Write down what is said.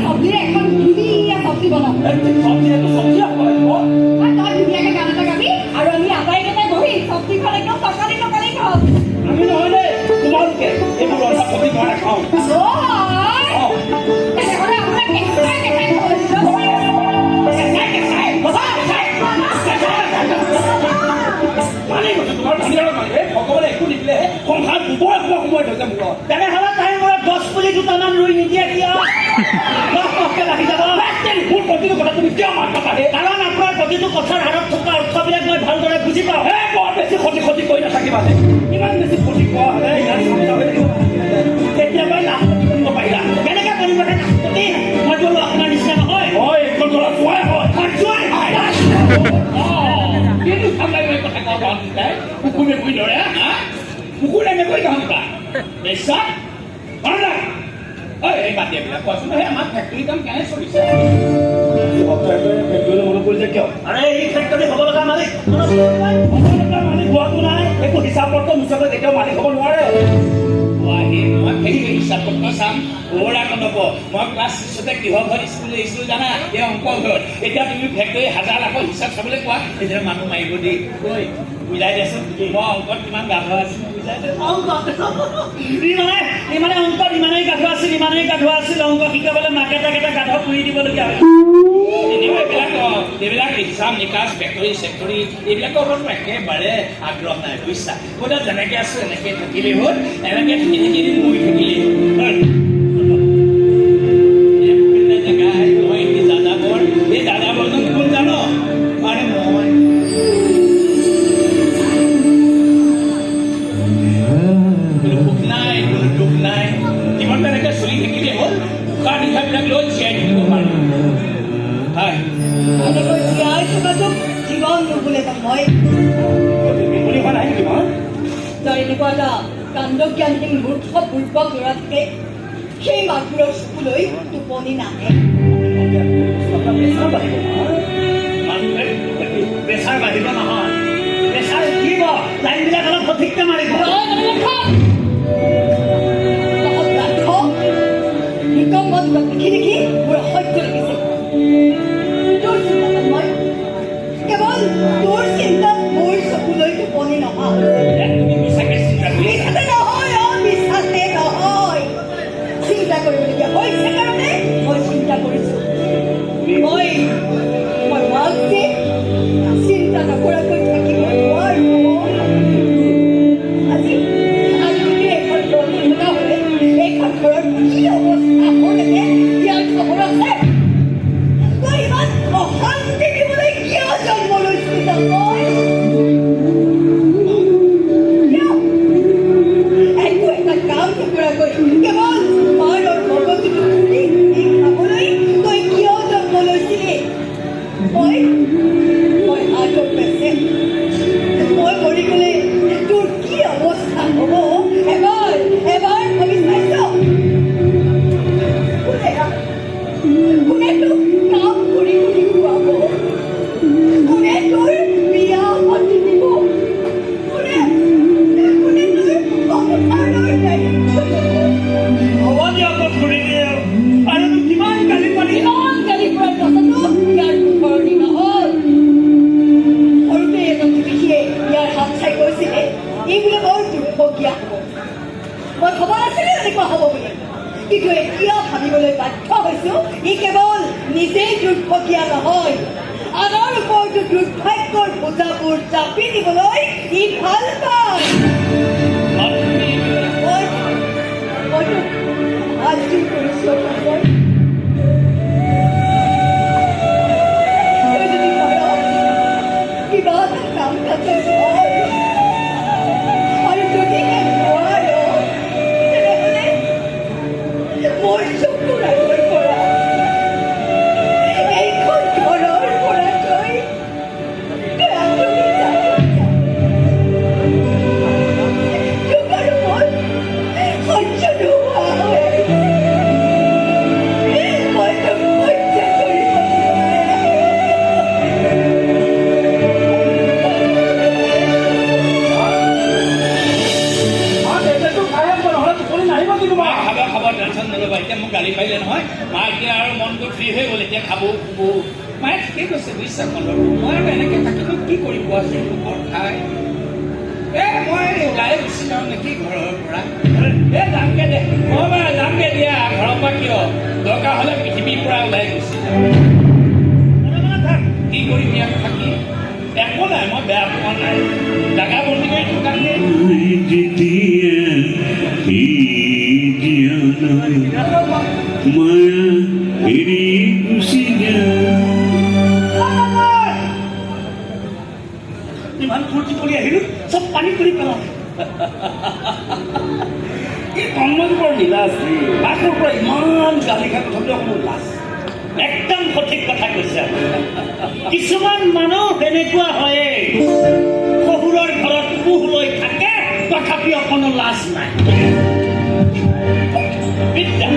চব্জিৰে এখন ধুনীয়া চব্জি বনাম। চব্জি, এইটো চব্জি হ'ব লাগিব। আৰু তই ধুনীয়াকে গান এটা গাবি আৰু আমি আটাইকেইটাই বহি চব্জিখন একদম টকালি টকালি খাম। আমি নহয় দেই, তোমালোকে এইবোৰ ৰন্ধা চব্জি মই নাখাওঁ। অ', তেনেহ'লে আপোনাক কেঁচাই কেঁচাই খাব লাগিব। কেঁচাই কেঁচাই, সঁচা কেঁচাই কেঁচাই। মানি গৈছো তোমাৰ ভনীয়েৰৰ মানে ভগৱানে একো নিদিলেহে সংসাৰ গোবৰ এসোপা সোমোৱাই থৈছে মূৰত। তেনেহ'লে তাইৰ মূৰত গছ পুলি দুটামান ৰুই নিদিয়ে কিয়? গছ গছকে বাঢ়ি যাব। মোৰ প্ৰতিটো কথা তুমি কিয় মাত মাতা হে? কাৰণ আপোনাৰ প্ৰতিটো কথাৰ আঁৰত থকা অৰ্থবিলাক মই ভালদৰে বুজি পাওঁ। হে, বৰ বেছি সঠি সঠি কৈ নাথাকিবা দে। ইমান বেছি সঠি কোৱা হ'লে ইমান চামচা হৈ থাকিব নালাগিলে। তেতিয়াপৰাই লাখপতি বনিব পাৰিলা। কেনেকে বনিব হে লাখপতি? মইতো আৰু আপোনাৰ নিচিনা নহয়। হয়, এইখন ল'ৰা যোৱাই হয়। মই জোঁৱাই হয়। কিনো ঠাণ্ডাই মই কথা কওঁ তহঁত দুটাই কুকুৰ মেকুৰীৰ দৰে, হা, কুকুৰ মেকুৰী তহঁত দুটা বেচা হয় নাই? ঐ, এই বাদ দিয়া এইবিলাক। কোৱাচোন, সেই আমাৰ ফেক্টৰী কাম কেনে চলিছে? ফেক্টৰীলৈ মনত পৰিছে কিয়? আৰে, এই ফেক্টৰী হ'ব লগা মালিক। হ'ব লগা মালিক হোৱাটো নাই। একো হিচাপ পত্ৰ নোচোৱাকৈ কেতিয়াও মালিক হ'ব নোৱাৰে। আহি মই ফেক্টৰী হিচাপ পত্ৰ চাম বৰ আকৌ নব। মই ক্লাছ ছিক্সতে কিহৰ ঘৰত স্কুল এৰিছিলোঁ জানা? এই অংক ঘৰত। এতিয়া তুমি ফেক্টৰী হাজাৰ লাখৰ হিচাপ চাবলৈ কোৱা, তেতিয়া মানুহ মাৰিব দেই। ঐ, বুজাই দিয়াচোন, মই অংকত কিমান গাধ আছিলোঁ, বুজাই দে। অংকত ই মানে অংকত ইমানেই গাধ আছিল, ইমানেই গাধ আছিল, অংক শিকাবলৈ মাকে তাক এটা গাধ পুৰি দিবলগীয়া হয়। এনেও এইবিলাক হিচাপ নিকাচ, ফেক্টৰী চেক্টৰী এইবিলাকৰ ওপৰত মোৰ একেবাৰে আগ্ৰহ নাই, বুজিছা? মই তাত যেনেকৈ আছোঁ এনেকৈ থাকিলেই হ'ল। এনেকৈ থাকি থাকি এদিন মৰি থাকিলেই হ'ল। জেগাই মই এটি যাযাবৰ। এই যাযাবৰজন কোন জান? আৰে মই কোনো সুখ নাই, কোনো দুখ নাই। জীৱনটো এনেকৈ চলি থাকিলেই হ'ল। উশাহ নিশাহবিলাক লৈ জীয়াই থাকিব পাৰোঁ, হয়। এনেকৈ জীয়াই থকাটোক জীৱন নুবোলে নহয়। বিপণী হোৱা নাই নেকি মই? যাৰ এনেকুৱা এটা কাণ্ডজ্ঞানহীন মূৰ্খ বুৰ্বক ল'ৰা থাকে, সেই মাকবোৰৰ চকুলৈ টোপনি নাহে। প্ৰেছাৰ বাঢ়িব। প্ৰেছাৰ বাঢ়িব নহয়, প্ৰেছাৰ উঠিব। লাইনবিলাক অলপ সঠিককৈ মাৰিব। তই মানে তহঁত গাধ নিকম্ম দুটাক দেখি দেখি মোৰ অসহ্য লাগিছে। তোৰ চিন্তাত মই কেৱল তোৰ চিন্তাত মোৰ চকুলৈ টোপনি নহা হৈছে। তুমি মিছাকে চিন্তা কৰিছা। মিছাতে নহয় অ, মিছাতে নহয়। চিন্তা কৰিবলগীয়া হৈছে কাৰণে মই চিন্তা কৰিছো। মই মাক যে চিন্তা নকৰাকৈ থাকিব নোৱাৰো। আজি আজি গোটেই এখন ঘৰত থকা হ'লে এইখন ঘৰৰ কি অৱস্থা হ'লহেঁতেন, ইয়াৰ খবৰ আছে? তই ইমান অশান্তি দিবলৈ কিয় জন্ম লৈছিলি তই? কিয় একো এটা কাম নকৰাকৈ কেৱল মাৰৰ মগজুটো খুলি খুলি খাবলৈ তই কিয় জন্ম লৈছিলি? মই হাৰ্টৰ পেচেণ্ট। মই মৰি গ'লে তোৰ কি অৱস্থা হ'ব, এবাৰ এবাৰ ভাবি চাইছ? কোনে কোনে তোক কাম কৰি কৰি খুৱাব? কোনে তোৰ বিয়া পাতি দিব? কোনে কোনে তোৰ সংসাৰৰ দায়িত্ব ল'ব? হ'ব দিয়ক খুৰী, আৰু কিমান গালি পাৰি? ইমান গালি পৰাৰ পাছতো ইয়াৰ শুধৰণি নহ'ল। সৰুতে এজন জ্যোতিষীয়ে ইয়াৰ হাত চাই কৈছিলে, এই বোলে বৰ দুৰ্ভগীয়া হ'ব। মই ভবা নাছিলো এনেকুৱা হ'ব বুলি, কিন্তু এতিয়া ভাবিবলৈ বাধ্য হৈছো, ই কেৱল নিজেই দুৰ্ভগীয়া নহয়, আনৰ ওপৰতো দুৰ্ভাগ্যৰ বোজাবোৰ জাপি দিবলৈ ই ভাল পায়। মই মইতো হাত জোৰ কৰিছো তই। তই যদি পাৰ, কিবা এটা কাম কাজত কৰ। আৰু যদিহে নোৱাৰ, তেনেহ'লে মোৰ চকুৰ আগৰ পৰা, এইখন ঘৰৰ পৰা তই তই আঁতৰি যা। তোক আৰু মোৰ সহ্য নোহোৱা হৈ আহিছে। মই তোক সহ্য কৰিব নোৱাৰো। টেবলেটটো খাই আহিব, নহ'লে টোপনি নাহিব কিন্তু। মা, খাব খাব, টেনশ্যন নল'বা। এতিয়া মোক গালি পাৰিলে নহয়। মা এতিয়া আৰু মনটো ফ্ৰী হৈ গ'ল, এতিয়া খাব শুব। মায়ে ঠিকেই কৈছে, বুজিছা কন্দৰ্প, মই আৰু এনেকৈ থাকিনো কি কৰি কোৱাচোন? লোকৰ ঠাই। এ মই ওলাই গুচি যাওঁ নেকি ঘৰৰ পৰা? এ যামগে দে, মই বাৰু যামগে দিয়া ঘৰৰ পৰা। কিয়, দৰকাৰ হ'লে পৃথিৱীৰ পৰা ওলাই গুচি যাম। মনে মনে থাক। কি কৰিম ইয়াত থাকি? একো নাই, মই বেয়া পোৱা নাই। জাগা বন্দী কৰি থকাতকৈ যেতিয়া জীয়ানা মায়া এৰি গুচি যায়। ইমান ফূৰ্তি কৰি আহিলো, চব পানী কৰি পেলালে। এই তন্ময় বৰ নীলাজ দেই। মাকৰ পৰা ইমান গালি খাই, তথাপিও অকণো লাজ। একদম সঠিক কথা কৈছে আপুনি। কিছুমান মানুহ তেনেকুৱা হয়ে, শহুৰৰ ঘৰত পোহ লৈ থাকে, তথাপি অকণো লাজ নাই। বিদ্যা।